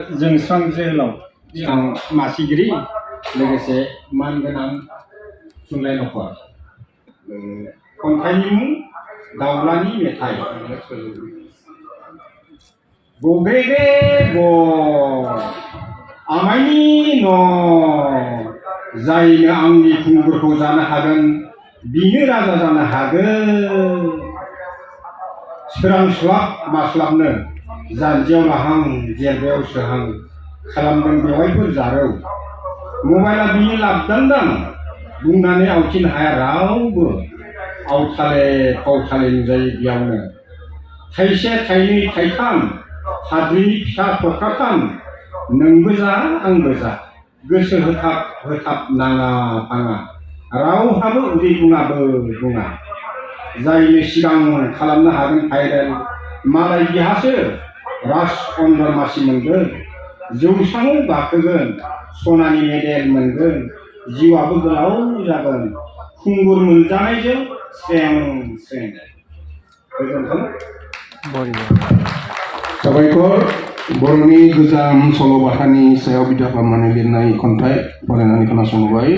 जोंस्रां जोहोलाव बिथां मासिगिरि लोगोसे मानगोनां थुनलाइ नखर खन्थाइनि मुं दाउलानि मेथाइ। बगेगे ब आमाइनि न' जायनो आंनि खुंगुरखौ जानो हागोन बिनो राजा जानो हागोन। सोरांस्लाब मास्लाबनो जानजियाव लाहां जेरबायाव सोहां खालामदों बेवहायफोर जारौ। मबाइला बिनि लाबदांदां बुंनानै आवथिनो हाया रावबो। आवथाले फावथाले नुजायो बेयावनो। थाइसे थाइनै थाइथाम हाद्रिनि फिसा थख्राथाम नोंबो जा आंबो जा गोसो होथाब होथाब नाङा फाङा रावहाबो उदै बुङाबो बुङा। जायनो सिगां खालामनो हागोन भाइरेल मालाय बिहासो राज अन्दर मासि मोनगोन। जौस्राङाव गाखोगोन सनानि मेडेल मोनगोन। जिउआबो गोलाव जागोन खुंगुर मोनजानायजों स्रें स्रें। गोजोन्थों। साबायखर। बर'नि गोजाम सल'बाथानि सायाव बिथा खालामनानै लिरनाय खन्थाइ फरायनानै खोनासंबाय।